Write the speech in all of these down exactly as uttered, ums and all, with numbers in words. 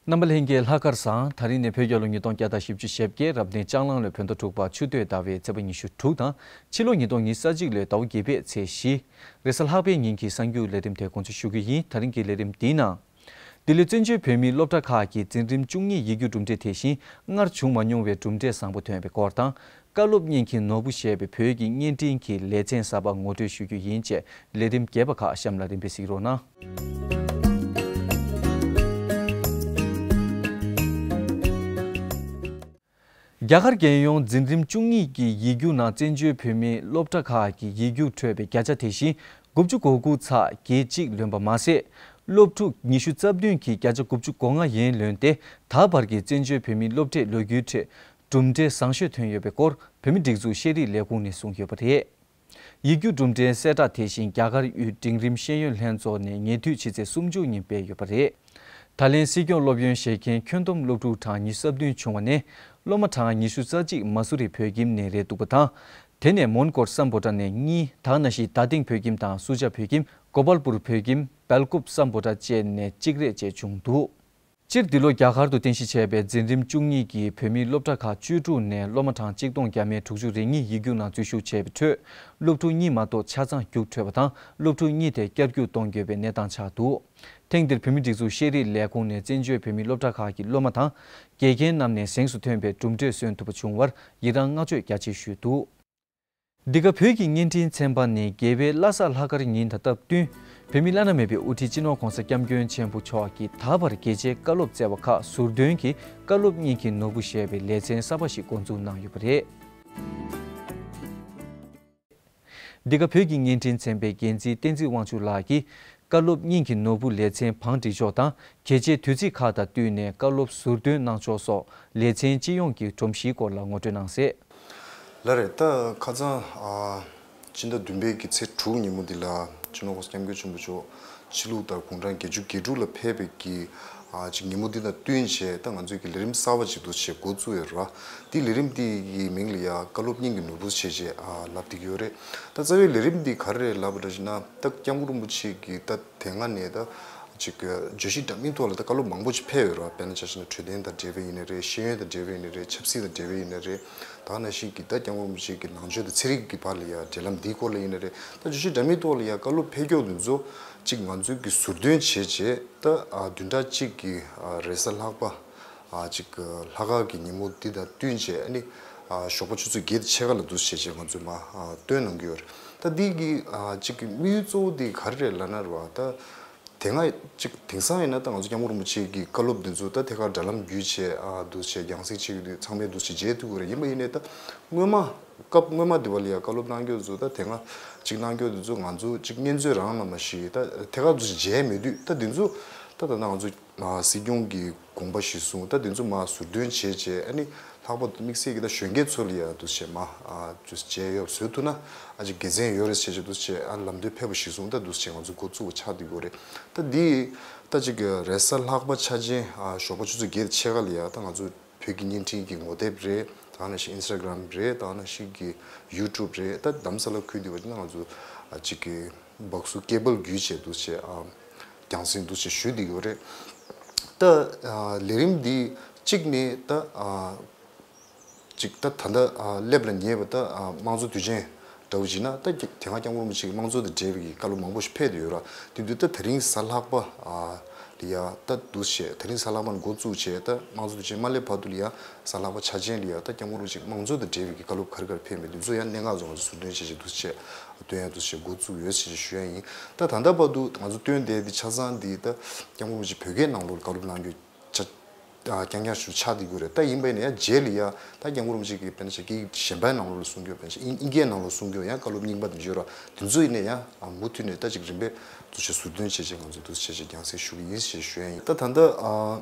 རྣམ་པ་ལྷན་རྒྱས་ལྷག་དཀར་བཟང་། ད་རིང་ནས་བོད་རྒྱལ་ལོ་ཉིས་སྟོང་བརྒྱ་དང་བཞི་བཅུ་ཞེ་བརྒྱད། རབ་གནས་ལྕགས་གླང་ལོའི་བོད་ཟླ་དྲུག་པ་ཆུ་སྟོད་ཟླ་བའི་ཚེས་པ་ཉི་ཤུ་དྲུག་དང་། ཕྱི་ལོ་ཉིས་སྟོང་ཉི་ཤུ་རྩ་གཅིག་ལོའི་ཟླ་བ་བརྒྱད་པའི་ཚེས་བཞི། རེས་གཟའ་ལྷག་པའི་ཉིན་གྱི་གསར་འགྱུར་ལས་རིམ་དེ་འགོ་འཛུགས་ཞུ་རྒྱུ་ཡིན། ད་རིང་གི་ལས་རིམ་འདིའི་ནང་། འདི་ལོའི་བཙན་བྱོལ་བོད་མིའི་སློབ་གྲྭ་ཁག་གི་འཛིན་རིམ་བཅུ་གཉིས་ཡིག་རྒྱུགས་གྲུབ་འབྲས་དེ་བཞིན་སྔར་བྱུང་མ་མྱོང་བའི་གྲུབ་འབྲས་བཟང་པོ་ཐོན་པའི་སྐོར་དང་། བཀའ་སློབ་གཉིས་ཀྱི་ནོར་བུ་ཞེས་པའི་བོད་ཀྱི་བརྙན་འཕྲིན་གྱི་ལེ་ཚན་གསར་པ་ངོ་སྤྲོད་ཞུ་རྒྱུ་ཡིན་བཅས་ལས་རིམ་རྒྱས་པ་ཁག་གཤམ་ལ་རིམ་པས་གཟིགས་རོགས་གནང་། རྒྱ་གར་རྒྱལ་ཡོངས་འཛིན་རིམ་བཅུ་གཉིས་ཀྱི་ཡིག་རྒྱུགས་ནང་བཙན་བྱོལ་བོད་མིའི་སློབ་གྲྭ་ཁག་གི་ཡིག་རྒྱུགས་འཕྲོད་པའི་བརྒྱ་ཆ་དེ་བཞིན་དགུ་བཅུ་གོ་དགུ་ཚེག་བརྒྱད་གཅིག་ལོན་པ་མ་ཟད། སློབ་ཕྲུག་ཉི་ཤུ་རྩ་བདུན་གྱིས་བརྒྱ་ཆ་དགུ་བཅུ་གོ་ལྔ་ཡན་ལོན་ཏེ། ད་བར་གྱི་བཙན་བྱོལ་བོད་མིའི་སློབ་གྲྭའི་ལོ་རྒྱུས་ཁྲོད་གྲུབ་འབྲས་བཟང་ཤོས་ཐོན་ཡོད་པའི་སྐོར་བོད་མིའི་སྒྲིག་འཛུགས་ཤེས་རིག་ལས་ཁུངས་ནས་གསུངས་ཡོད་པ་རེད། ཡིག་རྒྱུགས་གྲུབ་འབྲས་གསལ་བསྒྲགས་དེ་བཞིན་རྒྱ་གར་ཡུལ་འབྲིང་རིམ་ཤེས་ཡོན་ལྷན་ཚོགས་ནས་ཉེ་དུས་ཕྱི་ཚེས་སུམ་ཅུ་ཉིན་སྤེལ་ཡོད་པ་རེད། ད་ལན་སྲིད་སྐྱོང་སློབ་ཡོན་བཞེས་མཁན་ཁྱོན་བསྡོམས་སློབ་ཕྲུག་གྲངས་ཉི་ཤུ་རྩ་བདུན་བྱུང་བ་ནས། སློབ་མ་གྲངས་ཉི་ཤུ་རྩ་གཅིག་མ་སུ་རི་བོད་ཁྱིམ་ནས་རེད་འདུག་པ་དང་། དེ་ནས་མོན་གྷོར་སམ་བྷོ་ཊ་ནས་གཉིས། དེ་ནང་བཞིན་རྡ་སྟེང་བོད་ཁྱིམ་དང་སུ་ཇཱ་བོད་ཁྱིམ། གོ་པལ་པུར་བོད་ཁྱིམ། སྦེལ་ཀོབ་སམ་བྷོ་ཊ་བཅས་ནས་གཅིག་རེ་བཅས་བྱུང་འདུག་སྤྱིར་འདི་ལོ་རྒྱ་གར་དུ་རྟེན་གཞི་བྱས་པའི་འཛིན་རིམ་བཅུ་གཉིས་ཀྱི་བོད་མིའི་སློབ་གྲྭ་ཁག་བཅུ་དྲུག་ནས་སློབ་མ་གྲངས་གཅིག་སྟོང་བརྒྱ་མེད་དྲུག་ཅུ་རེ་གཉིས་ཡིག་རྒྱུགས་ནང་འཛུལ་ཞུགས་བྱས་པའི་ཁྲོད། སློབ་ཕྲུག་གཉིས་མ་གཏོགས་ཆ་ཚང་རྒྱུགས་འཕྲོད་པ་དང་། སློབ་ཕྲུག་གཉིས་དེ་བསྐྱར་རྒྱུགས་གཏོང་དགོས་པའི་གནས་སྟངས་ཆགས་འདུག་ཐེངས་འདིར་བོད་མིའི་སྒྲིག་འཛུགས་ཤེས་རིག་ལས་ཁུངས་ནས་བཙན་བྱོལ་བོད་མིའི་སློབ་གྲྭ་ཁག་གི་སློབ་མ་དང་། དགེ་རྒན་རྣམས་ནས་གཟེངས་སུ་ཐོན་པའི་གྲུབ་འབྲས་སོན་ཐུབ་པ་བྱུང་བར་ཡི་རངས་བསྔགས་བརྗོད་རྒྱ་ཆེ་ཞུས་འདུག་འདི་ག་བོད་ཀྱི་བརྙན་འཕྲིན་ཚན་པ་ནས་རྒྱལ་བའི་བླ་གཟའ་ལྷག་དཀར་ཉིན་དང་སྟབས་བསྟུན། བོད་མི་བླ་ན་མེད་པའི་དབུ་ཁྲིད་སྤྱི་ནོར་༧གོང་ས་༧སྐྱབས་མགོན་ཆེན་པོ་མཆོག་གིས་ད་བར་རྒྱལ་སྤྱིའི་བཀའ་སློབ་བསྩལ་བ་ཁག་ཟུར་འདོན་གྱིས་བཀའ་སློབ་གཉིས་ཀྱི་ནོར་བུ་ཞེས་པའི་ལེ་ཚན་གསར་པ་ཞིག་འགོ་འཛུགས་གནང་ཡོད་པ་རེད། འདི་ག་བོད་ཀྱི་བརྙན་འཕྲིན་ཚན་པའི་འགན་འཛིན་བསྟན་འཛིན་དབང་ཕྱུག་ལགས་ཀྱིས། བཀའ་སློབ་གཉིས་ཀྱི་ནོར་བུ་ལེ་ཚན་བང་སྒྲིག་ཕྱོགས་དང་། གལ་ཆེའི་དུས་ཚིགས་ཁག་དང་བསྟུན་ནས་བཀའ་སློབ་ཟུར་འདོན་གནང་ཕྱོགས་སོགས་ལེ་ཚན་སྤྱི་ཡོངས་ཀྱི་སྒྲོམ་གཞིའི་སྐོར་ལ་ངོ་སྤྲོད་གནང་གསལ། ལགས་རེད། ད་ཁ་སང་ཨ་སྤྱི་ཟླ་བདུན་པའི་གི་ཚེས་དྲུག་ཉིན་མོ་འདི་ལ་སྤྱི་ནོར་༧གོང་ས་༧སྐྱབས་མགོན་ཆེན་པོ་མཆོག་ཕྱི་ལུགས་ལྟར་དགུང་གྲངས་བརྒྱད་ཅུ་གྱ་དྲུག་ལ་ཕེབས་པའི་གི་ཨ་ཅིག་ཉིན་མོ་འདི་དང་བསྟུན་བྱས། ད་ང་ཚོས་ཀྱི་ལས་རིམ་གསར་པ་ཅིག་འདུག་བྱས་འགོ་བཙུགས་ཡོད་ར། དེའི་ལས་རིམ་འདི་ཡི་མིང་ལ་ཡ་བཀའ་སློབ་གཉིས་ཀྱི་ནོར་བུ་ཞེས་བྱས་ཨ་ལབ་བསྡད་ཀྱི་ཡོད་རེད། ད་རྩ་བའི་ལས་རིམ་འདི་ག་རེ་རེད་ལབ་པ་འདྲ་ཞིག་ན། ད་སྐྱབས་མགོན་རིན་པོ་ཆེ་གི་ད་དེ་སྔ་ནས་ད་ཅིག་བརྗོད་གཞི་འདྲ་མིན་ཐོག་ལ་ད་བཀའ་སློབ་མང་པོ་ཞིག་ཕེབས་ཡོད་ར། དཔེར་ན་ཆ་བཞག་ན་འཕྲོད་བསྟེན་དང་འབྲེལ་བ་ཡིན་ནའི་རེད། ཤེས་ཡོན་དང་འབྲེལ་བ་ཡིན་ནའི་རེད། ཆབ་སྲིད་དང་འབྲེལ་བ་ཡིན་ནའི་རེད། ད་ནང་བཞིན་གྱི་ད་སྐྱབས་མགོན་རིན་པོ་ཆེ་གི་ནང་ཆོས་དང་ཚན་རིག་གི་བར་ལ་ཡ་འབྲེལ་ལམ་འདིའི་སྐོར་ལ་ཡིན་ནའི་རེད། ད་བརྗོད་གཞི་འདྲ་མིན་ཐོག་ལ་ཡ་བཀའ་སློབ་ཕེབས་མཁན་འདི་ཚོ་ཅིག་ང་ཚོས་ཀྱི་ཟུར་འདོན་བྱས་རྗེས། ད་ཨ་བདུན་ཕྲག་གཅིག་གི་ཨ་རེས་གཟའ་ལྷག་པ་ཨ་ཅིག་ལྷག་དཀར་གྱི་ཉིན་མོ་འདི་དང་བསྟུན་བྱས། ཨ་ནི་ཨ་ཞོགས་པ་ཆུ་ཚོད་བརྒྱད་དང་ཕྱེད་ཀ་ལ་འདུག་བྱས་རྗེས་ང་ཚོས་མར་ཨ་བཏོན་གནང་གི་ཡོད་རེད། ད་འདི་གི་ཨ་ཅིག་གི་དམིགས་ཡུལ་གཙོ་བོ་འདི་ག་རེ་རེད་ལབ་ན་རེད་བ། ད་དེ་སྔ་ཅིག་དེང་སང་ཡིན་ན་ད་ང་ཚོ་སྐྱབས་མགོན་རིན་པོ་ཆེ་གི་བཀའ་སློབ་འདི་ཚོ་ད་ཐད་ཀར་དྲ་ལམ་བརྒྱུད་བྱས་ཨ་འདུག་བྱས་རྒྱང་སྲིང་བྱེད་ཀྱི་འདུག་ཚང་མས་འདུག་བྱས་མཇལ་ཐུབ་ཀྱི་རེད། ཡིན་པ་ཡིན་ནའི་ད་སྔོན་མ་སྐབས་སྔོན་མ་འདི་བ་ལ་ཡ་བཀའ་སློབ་གནང་རྒྱུ་ཚོ། ད་དེ་སྔ་ཅིག་གནང་རྒྱུ་འདི་ཚོ་ང་ཚོ་ཅིག་བརྙན་མཛོད་རང་ལ་མ་གཞི་ད་ཐད་ཀར་འདུག་བྱས་མཇལ་མེད་དུས། ད་འདི་ཚོ་ད་ད་ལྟ་ང་ཚོ་ཨ་སྲིད་སྐྱོང་གི་དགོངས་པ་གཞིར་བཟུང་ད་འདི་ཚོ་མར་ཟུར་འདོན་བྱས་རྗེས། ཨ་ནི་ལྷག་པར་དུ་དམིགས་བསལ་གྱི་ད་གཞོན་སྐྱེས་ཚོ་ལ་ཡ་འདུག་བྱས་མར་ཨ་ཅིག་མཇལ་ཡོང་བཟོ་ཐུབ་ན་ཨ་ཅིག་དགེ་མཚན་ཡོད་རེད་ཟེར་བྱས་འདུག་བྱས། ཨ་ལམ་སྟོན་ཕེབས་པ་གཞིར་བཟུང་ད་འདུག་བྱས་ང་ཚོ་འགོ་བཙུགས་པ་ཆགས་བསྡད་ཡོད་རེད། ད་འདི་ད་ཅིག་རེས་གཟའ་ལྷག་པ་འཆར་ཅན་ཨ་ཞོགས་པ་ཆུ་ཚོད་བརྒྱད་དང་ཕྱེད་ཀ་ལ་ཡ་ད་ང་ཚོ་བོད་ཀྱི་བརྙན་འཕྲིན་གྱི་ངོ་དེབ་རེད། ད་ནང་བཞིན་ཨིན་སི་ཊ་གྷི་རམ་རེད། ད་ནང་བཞིན་གྱི་ཡུ་ཊུབ་རེད། ད་རྡ་རམ་ས་ལ་ཁུལ་འདི་བ་ཅིག་ན་ང་ཚོ་ཨ་ཅིག་གི་སྦག་སུ་ཀེ་བལ་བརྒྱུད་བྱས་འདུག་བྱས་ཨ་རྒྱང་སྲིང་འདུག་བྱས་ཞུས་བསྡད་ཡོད་རེད། ད་ཨ་ལས་རིམ་འདི་གཅིག་ནས་ད་ཨ་ཅིག་ད་ད་ལྟ་ཨ་སླེབས་ལ་ཉེ་བ་ད་ཨ་དམངས་གཙོ་དུས་ཆེན་འདྲ་བོ་ཅིག་ན། ད་དེ་སྔ་སྐྱབས་མགོན་རིན་པོ་ཆེ་གི་དམངས་གཙོ་དང་འབྲེལ་བའི་གི་བཀའ་སློབ་མང་པོ་ཞིག་ཕེབས་བསྡད་ཡོད་ར། དེ་དུས་ད་དེ་རིང་གཟའ་ལྷག་པ་ཨ་ལ་ཡ་ད་འདུག་བྱས། དེ་རིང་གཟའ་ལྷག་པ་ནས་འགོ་བཙུགས་བྱས། ད་དམངས་གཙོ་དུས་ཆེན་མ་སླེབས་བར་དུ་ལ་ཡ་གཟའ་ལྷག་པ་འཆར་ཅན་ལ་ཡ་ད་སྐྱབས་མགོན་རིན་པོ་ཆེ་དམངས་གཙོ་དང་འབྲེལ་བའི་གི་བཀའ་སློབ་ག་རེ་ག་རེ་ཕེབས་མེད་འདི་ཚོ་ཡང་གནད་འགག་ཚོ་ང་ཚོ་ཟུར་འདོན་བྱས་བྱས་འདུག་བྱས་སྟོན་ཡ་འདུག་བྱས་འགོ་བཙུགས་ཡོད་ཟེར་བྱས་ཞུ་ཡ་ཡིན། ད་ད་ལྟ་བར་དུ་ང་ཚོ་སྟོན་བསྡད་འདི་ཆ་ཚང་འདི་ད་སྐྱབས་མགོན་རིན་པོ་ཆེ་བོད་སྐད་ནང་ལོགས་ལ་བཀའ་སློབ་གནང་རྒྱུ་ཆ་ཨ་རྐྱང་རྐྱང་ཞིག་ཆགས་བསྡད་ཀྱི་ཡོད་རེད། ད་ཡིན་པ་ཡིན་ན་ཡང་རྗེས་ལ་ཡ་ད་སྐྱབས་མགོན་རིན་པོ་ཆེ་གིས་དཔེར་ན་ཆ་སྐད་གཞན་པའི་ནང་ལོགས་ལ་གསུང་རྒྱུ། དཔེར་ན་ཆ་དབྱིན་དབྱིན་སྐད་ནང་ལོགས་གསུང་རྒྱུ་ཡང་བཀའ་སློབ་རྙིང་པ་དེ་འབྱོར་ར། དེ་ཚོ་ཡིན་ན་ཡང་ཨ་མུ་མཐུད་ནས་ད་ཅིག་རིམ་པས་འདུག་བྱས་ཟུར་འདོན་བྱས་བྱས་ང་ཚོས་འདུག་བྱས་བྱས་རྒྱང་སྲིང་ཞུ་གི་ཡིན་ཞེས་ཞུ་ཡ་ཡིན། ད་ད་ལྟ་ཨ་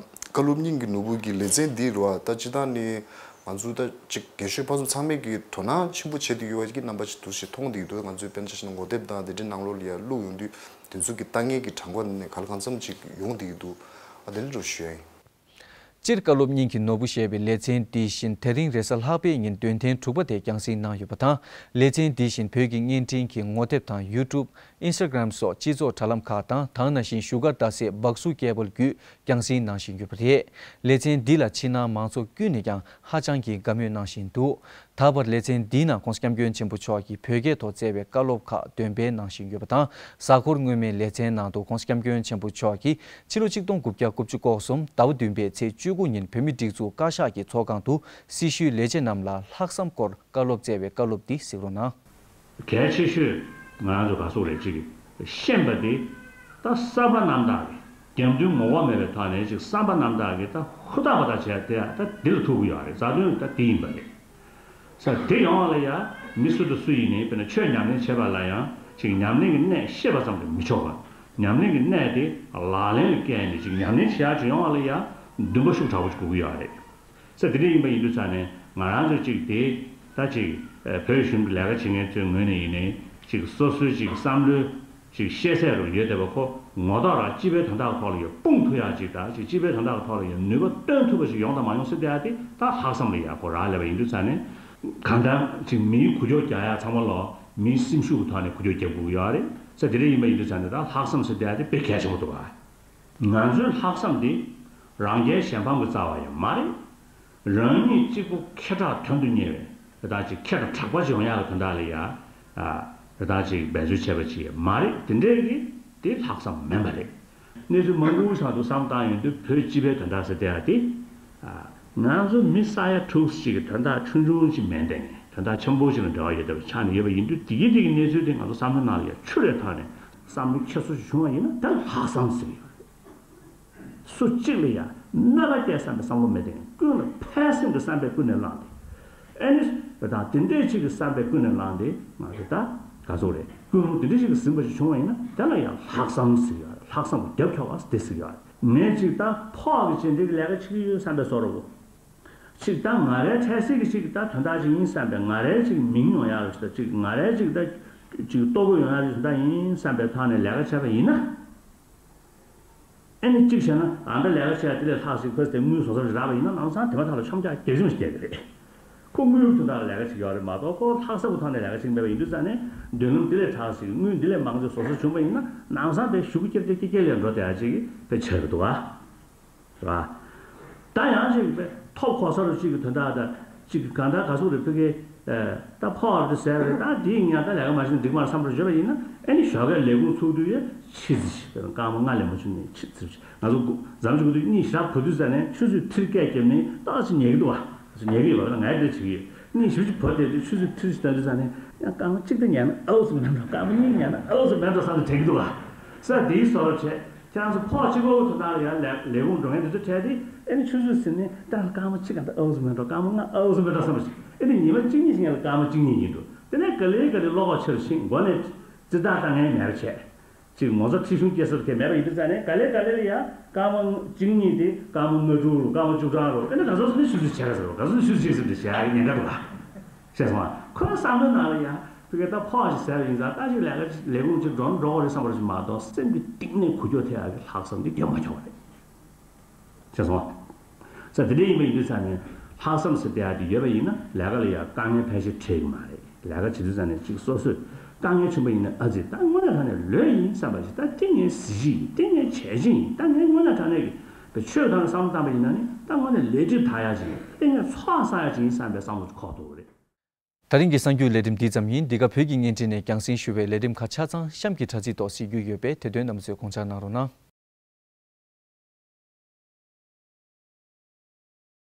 བཀའ་སློབ་གཉིས་ཀྱི་ནོར་བུ་གི་ལེ་ཚན་འདི་རུ་ཨ་ད་སྤྱིར་བཏང་ནས་ང་ཚོ་ད་ཅིག་རྒན་གཞོན་ཕར་ཚུར་ཚང་མས་ཀྱི་དོ་སྣང་ཆེན་པོ་བྱེད་བསྡད་ཡོད་པ་ཅིག་རྣམ་པ་ཅིག་འདུག་བྱས་མཐོང་བསྡད་ཀྱི་འདུག་ང་ཚོས་དཔེར་ན་ཆ་བཞག་ན་ངོ་དེབ་དང་དེ་འདྲའི་ནང་ལོགས་ལ་ཡ་བླུགས་ཡོང་དུས་དེ་ཚོ་གི་ལྟ་མཁན་གྱི་གྲངས་ཀ་ནས་ག་ལ་གང་འཚམ་ཅིག་ཡོང་བསྡད་ཀྱི་འདུག་ཨ་དེ་འདྲ་རུ་ཞུ་ཡ་ཡིན། སྤྱིར་བཀའ་སློབ་སྙིང་གི་ནོར་བུ་ཞེས་པའི་ལེ་ཚན་འདི་བཞིན་དེ་རིང་རེས་གཟའ་ལྷག་པའི་ཉིན་བདུན་ཐེངས་དྲུག་པ་དེ་རྒྱང་སྲིང་གནང་ཡོད་པ་དང་། ལེ་ཚན་འདི་བཞིན་བོད་ཀྱི་བརྙན་འཕྲིན་གྱི་ངོ་དེབ་དང་ཡུ་ཊུབ། ཨིན་སི་ཊ་གྷི་རམ་སོགས་སྤྱི་ཚོགས་དྲ་ལམ་ཁག་དང་། ད་ག་ནང་བཞིན་བཞུགས་སྒར་རྡ་སའི་སྦག་སུ་སྐད་འབོད་བརྒྱུད་རྒྱང་སྲིང་གནང་བཞིན་ཡོད་པ་རེད། ལེ་ཚན་འདི་ལ་ཕྱི་ནང་མང་ཚོགས་ཀུན་ནས་ཀྱང་ཧ་ཅང་གི་དགའ་མོས་གནང་བཞིན་འདུག་ད་བར་ལེ་ཚན་འདིའི་ནང་༸གོང་ས་༸སྐྱབས་མགོན་ཆེན་པོ་མཆོག་གིས་བོད་སྐད་ཐོག་བསྩལ་བའི་བཀའ་སློབ་ཁག་འདོན་སྤེལ་གནང་བཞིན་ཡོད་པ་དང་། གཟའ་འཁོར་སྔོན་མའི་ལེ་ཚན་ནང་དུ་༸གོང་ས་༸སྐྱབས་མགོན་ཆེན་པོ་མཆོག་གིས་ཕྱི་ལོ་ཆིག་སྟོང་དགུ་བརྒྱ་དགུ་བཅུ་གོ་གསུམ་ཟླ་བ་བདུན་པའི་ཚེས་བཅུ་དགུ་ཉིན་བོད་མིའི་སྒྲིག་འཛུགས་བཀའ་ཤག་གི་ཚོགས་ཁང་དུ་སྲི་ཞུའི་ལས་བྱེད་རྣམས་ལ་ལྷག་བསམ་སྐོར་བཀའ་སློབ་སྩལ་བའི་བཀའ་སློབ་འདི་གཟིགས་རོགས་གནང་། གལ་ཆེ་ཤོས་ང་རང་ཚོ་ག་སོག་རེད་ཅིག་ཤེས་པ་དེ་ད་བསམ་པ་རྣམ་དག་གི་རྒྱབ་མདུན་ངོ་ལྐོག་མེད་པའི་ཐོག་ནས་ཅིག་བསམ་པ་རྣམ་དག་གི་ད་ཧུར་ཐག་པ་ད་བྱས་དེ་ད་འདི་ལ་ཐུག་གི་ཡོད་རེད། རྩ་དོན་ད་འདི་ཡིན་པ་རེད། ས་དེ་ཡོང་བ་ལ་ཡ་མི་སུ་དང་སུ་ཡིན་ནའི་དཔེར་ན་ཆོས་ཉམས་ལེན་བྱེད་པ་ལ་ཡང་ཅིག་ཉམས་ལེན་གྱི་གནད་ཤེས་པ་ཙམ་དུ་མི་ཆོག་པ། ཉམས་ལེན་གྱི་གནད་དེ་ལག་ལེན་ལ་བཀལ་ནས་ཅིག་ཉམས་ལེན་བྱེད་ཡག་ཅིག་ཡོང་བ་ལ་ཡ་འདུན་པ་ཤུགས་དྲག་པོ་ཅིག་དགོས་ཀྱི་ཡོད་རེད། ས་དེ་འདྲ་ཡིན་པ་ཡིན་དུས་ཙང་ནས་ང་རང་ཚོ་ཅིག་དེ་ད་ཅིག་བོད་གཞུང་གི་ལས་ཀ་བྱེད་མཁན་ཚོའི་ངོས་ནས་ཡིན་ནའི་ཅིག་སོ་སོའི་ཅིག་བསམ་བློའི་ཅིག་ཤེས་ཚད་རུ་ཡོད་བསྡད་པ་ཁོ་ངོ་ཐོག་རང་སྤྱི་པའི་དོན་དག་ཐོག་ལ་ཡང་སྤུངས་ཐུབ་ཡག་ཅིག་དང་ཅིག་སྤྱི་པའི་དོན་དག་ཐོག་ལ་ཡང་ནུས་པ་བཏོན་ཐུབ་པ་ཞིག་ཡོང་དང་མ་ཡོང་ཟེར་བསྡད་ཡག་དེ་ད་ལྷག་བསམ་ལ་ཡག་གོ་རག་ལས་པ་ཡིན་དུས་ཙང་ནས་གང་ལྟར་ཅིག་མིའི་འགུལ་སྐྱོད་རྒྱག་ཡག་ཚང་མ་ལོ་མིའི་སེམས་ཤུགས་ཀྱི་ཐོག་ནས་འགུལ་སྐྱོད་རྒྱག་དགོས་ཀྱི་ཡོད་རེད། ས་དེ་འདྲ་ཡིན་པ་ཡིན་དུས་ཙང་ནས་ད་ལྷག་བསམ་ཟེར་བསྡད་ཡག་དེ་དཔེ་གལ་ཆེན་པོ་འདུག་བ། ང་ཚོའི་ལྷག་བསམ་དེ་རང་རྒྱལ་གཞན་ཕམ་གྱི་རྩ་བ་ཡང་མ་རེད། རང་ཉིད་གཅིག་པུ་ཁེ་གྲགས་དོན་དུ་གཉེར་བའི་རེ་ཐག་ཅིག་ཁེ་གྲགས་དྲག་པ་ཅིག་ཡོང་ཡག་གི་དོན་དག་ལ་ཡ་རེ་ཐག་ཅིག་འབད་རྩོལ་བྱས་པ་ཅིག་མ་རེད། དེ་འདྲའི་གི་དེ་ལྷག་བསམ་མིན་པ་རེད། གནས་ཚུལ་མང་པོ་ཞིག་ཏུ་བསམ་བཏང་ཡོང་དུས་བོད་སྤྱི་པའི་དོན་དག་ཟེར་བསྡད་ཡག་དེ་ང་ཚོ་མི་ས་ཡ་དྲུག་ཅིག་གི་དོན་དག་ཆུང་ཆུང་ཅིག་མིན་ཏེ་དོན་དག་ཆེན་པོ་ཞིག་ལ་འབྲེལ་བ་ཡོད་བསྡད་པ་ཆགས་ནས་ཡོད་པ་ཡིན་དུས་དེ་གི་དེ་གི་གནས་ཚུལ་དེ་ང་ཚོ་བསམ་བློའི་ནང་ལ་ཡ་ཆུ་རེ་ཐོགས་ནས་བསམ་བློ་འཁྱེར་སོ་ཞིག་བྱུང་བ་ཡིན་ན་ད་ལྷག་བསམ་ཟེར་གི་ཡོད་རེད། སུ་གཅིག་ལ་ཡང་རྣམ་པ་སྐྱེ་བསམ་པའི་བསམ་བློ་མེད་དེ་ཀུན་ལ་ཕན་སེམས་ཀྱི་བསམ་པས་ཀུན་ནས་བསླངས་ཏེ། ཨེ་ནི། དང་དེ་འདྲའི་ཅིག་གི་བསམ་པས་ཀུན་ནས་བསླངས་ཏེ་ང་ཚོ་ད་ག་ཚོད་རེད་ཀུན་སློང་དེ་འདྲའི་ཅིག་གི་ཟིན་པ་ཞིག་བྱུང་བ་ཡིན་ན་དེ་ལ་ཡང་ལྷག་བསམ་ཟེར་ཡོད་རེད། ལྷག་བསམ་གྱི་རྒྱབ་ཁྱོག་པ་དེ་ཟེར་ཡོད་རེད། ངས་ཅིག་ད་ཕོགས་ཀྱི་ཅི་འདྲའི་གི་ལས་ཀ་བྱེད་ཀྱི་ཡོད་བསམ་པའི་བཟོ་འདྲ་བོ། ཅིག་ད་ང་རའི་འཕྲལ་སེལ་གྱི་ཅིག་ད་དོན་དག་ཅིག་ཡིན་བསམ་པའི་ང་རའི་ཅིག་མིང་ཡོང་ཡག་རེད་ད་ཅིག་ང་རའི་ཅིག་ད་ཅིག་ལྟོ་གོས་ཡོང་ཡག་རེད་ད་ཡིན་བསམ་པའི་ཐོག་ནས་ལས་ཀ་བྱས་པ་ཡིན་ན། ཨེ་ནི་གཅིག་བྱས་ན་ཨ་འདྲ་ལས་ཀ་བྱས་དེ་ལས་ལྷག་ཞིག་ཁོས་དེ་དངུལ་བཟོ་ས་རག་པ་ཡིན་ན་ལམ་སང་དེ་མ་ཐག་ལ་ཆོམ་རྒྱག་རྒྱག་ཆུང་ཞིག་རྒྱག་གི་རེད། ཁོ་དངུལ་དོན་དག་ལ་ལས་ཀ་བྱེད་ཀྱི་ཡོད་རེད་མ་གཏོགས་ཁོ་ལྷག་བསམ་གྱི་ཐོག་ནས་ལས་ཀ་བྱེད་ཀྱི་མེད་པ་ཡིན་དུས་ཙང་ནས་མདུན་ལམ་དེ་ལས་དྲག་ཞིག་དངུལ་འདི་ལས་མང་ཞིག་བཟོ་ས་བྱུང་བ་ཡིན་ན་ལམ་སང་དེ་ཞུ་གི་ཀྱེ་ཀྱེ་ཀྱེ་ཀྱེ་ལས་འགྲོ་བསྡད་ཡ་ཅིག་དཔེ་ཆེ་རེད་འདུག་ཨ། རེད་བ། ད་ཡང་ཅིག་དཔེ་ཐོབ་གོ་ས་རུ་ཅིག་གི་དོན་དག་དང་ཅིག་གི་གང་ལྟར་ག་ཚོད་རེད་ཕ་གི་ད་ཕོགས་དེ་ཟད་རེད། ད་དེའི་ཉག་ད་ལས་ཀ་མ་བྱས་ན་འགྲིག་མ་རེད་བསམ་པར་བརྗོད་པ་ཡིན་ན་ཨེ་ནི་ཞོགས་ཀས་ལས་ཁུངས་ཚུགས་དུས་ཡ་ཕྱི་ཙི་ཞིག་དཔེར་ན་སྐར་མ་ལྔ་ལས་མ་བྱུང་ནས་ཕྱི་ཙི་ཞིག་ང་ཚོ་འཛམ་གླིང་གི་དུས་གཉིད་ཞག་བུ་དུས་ཟ་ནས་ཆུ་ཚོད་ཁྲིར་སྐད་བརྒྱབ་ནས་ཏག་ཅིག་ཉལ་གི་འདུག་བ། ཉལ་གི་ཡོད་པ་ང་ཡི་འདྲ་བྱེད་ཀྱི་ཡོད། གཉིད་ཞིབ་ཅིག་བུ་དེ་དུས་ཆུ་ཚོད་ཁྲིར་ཞིག་ལྟ་དུས་ཟ་ནས་ཡང་སྐར་མ་གཅིག་ད་ཉལ་ན་ཨའུ་སུ་མེད་འགྲོ། སྐར་མ་གཉིས་ཉལ་ན་ཨའུ་སུ་མེད་འགྲོ་བསམ་ནས་དྲན་གི་འདུག་བ། ས་དེའི་བཟོ་འདྲ་བྱས། ཁྱེད་རང་ཚོ་ཕོགས་གཅིག་པོ་དོན་དག་ལ་ཡང་ལས་ལས་ཁུངས་འགྲོ་མཁན་དེ་ཚོ་འཕྲད་དེ་ཨེ་ནི་ཆུ་ཚོད་ཟིན་ནས་ད་སྐར་མ་གཅིག་ག་འདྲ་ཨའུ་ཙམ་མེད་འགྲོ་སྐར་མ་ལྔ་ཨའུ་ཙམ་མེད་འགྲོ་བསམ་པ་ཞིག་ཨེ་ནི་ཉི་མ་གཅིག་གཉིས་ཤིག་ཡང་ལ་སྐར་མ་གཅིག་གཉིས་ཡིན་འགྲོ། དེ་ནས་ག་ལེ་ག་ལེ་བློ་ཁོག་ཆེ་རུ་ཕྱིན་མགོ་ནས་ཙི་ཏག་ཏག་ངའི་མེད་པ་བྱས། ཅིག་ངོ་ཚ་ཁྲི་གཞུང་སྐྱེ་སར་ཁེ་མེད་པ་ཡིན་དུས་ཙང་ནས་ག་ལེ་ག་ལེ་ལ་ཡང་སྐར་མ་གཅིག་གཉིས་དེ་སྐར་མ་ལྔ་དྲུག་རུ་སྐར་མ་བཅུ་གྲངས་རུ་ཨེ་ནི་ག་ཚོད་ཟིན་ནས་ཆུ་ཚོད་བྱས་ག་ཟེར་རོ་ག་ཚོད་ཆུ་ཚོད་བྱས་ཟིན་ཏེ་བྱས་ཡག་ཉེན་ཁ་འདུག་ག་ཤེས་སོང་ང་། ཁོའི་བསམ་བློའི་ནང་ལ་ཡང་ཕ་གི་ད་ཕོགས་ཤིག་ཟེར་བ་ཡིན་ཙང་ད་ཅིག་ལས་ཀ་ལས་ཁུངས་ཅིག་འགྲོ་འགྲོ་དགོས་རེད་བསམ་པ་ཞིག་མ་གཏོགས་སེམས་ཀྱི་གཏིང་ནས་འགུལ་སྐྱོད་ཐེབས་ཡག་གི་ལྷག་བསམ་འདི་རྒྱབ་མ་ཁྱོག་པ་རེད། ཤེས་སོང་ང་། ས་དེ་འདྲ་ཡིན་པ་ཡིན་དུས་ཙང་ནས་ལྷག་བསམ་ཟེར་བསྡད་ཡག་དེ་ཡོད་པ་ཡིན་ན་ལས་ཀ་ལ་ཡང་དཀའ་ངལ་ཕལ་ཆེར་འཕྲད་ཀྱི་མ་རེད། ལས་ཀ་བྱེད་དུས་ཙང་ནས་ཅིག་སོ་སོས་དཀའ་ངལ་བྱུང་པ་ཡིན་ན་ཨ་ཙི་ད་དངོས་གནས་དྲང་གནས་ལོས་ཡིན་བསམ་པ་ཞིག་ད་དེ་ངའི་གཟི་བརྗིད་ཡིན་དེ་ངའི་བྱས་རྗེས་ཡིན་ད་ངས་དངོས་གནས་དྲང་གནས་ཀྱི་ཆོས་དང་བསམ་བློ་བཏང་པ་ཡིན་ན་ནི་ད་དངོས་གནས་ལས་སྒྲིབ་དག་ཡག་ཅིག་ཡིན་དེ་ངས་ཚོགས་བསགས་ཡག་ཅིག་ཡིན་བསམ་པའི་བསམ་བློ་ཅིག་འཁོར་ཐུབ་ཀྱི་རེད། ད་རིང་གི་གསར་འགྱུར་ལས་རིམ་འདི་ཙམ་ཡིན། འདི་ག་བོད་ཀྱི་བརྙན་འཕྲིན་ནས་རྒྱང་སྲིང་ཞུ་བའི་ལས་རིམ་ཁག་ཆ་ཚང་གཤམ་གྱི་དྲ་ཚིགས་ཐོག་གཟིགས་རྒྱུ་ཡོད་པས་དེ་དོན་རྣམ་པ་ཚོས་དགོངས་འཇགས་གནང་རོགས་གནང་།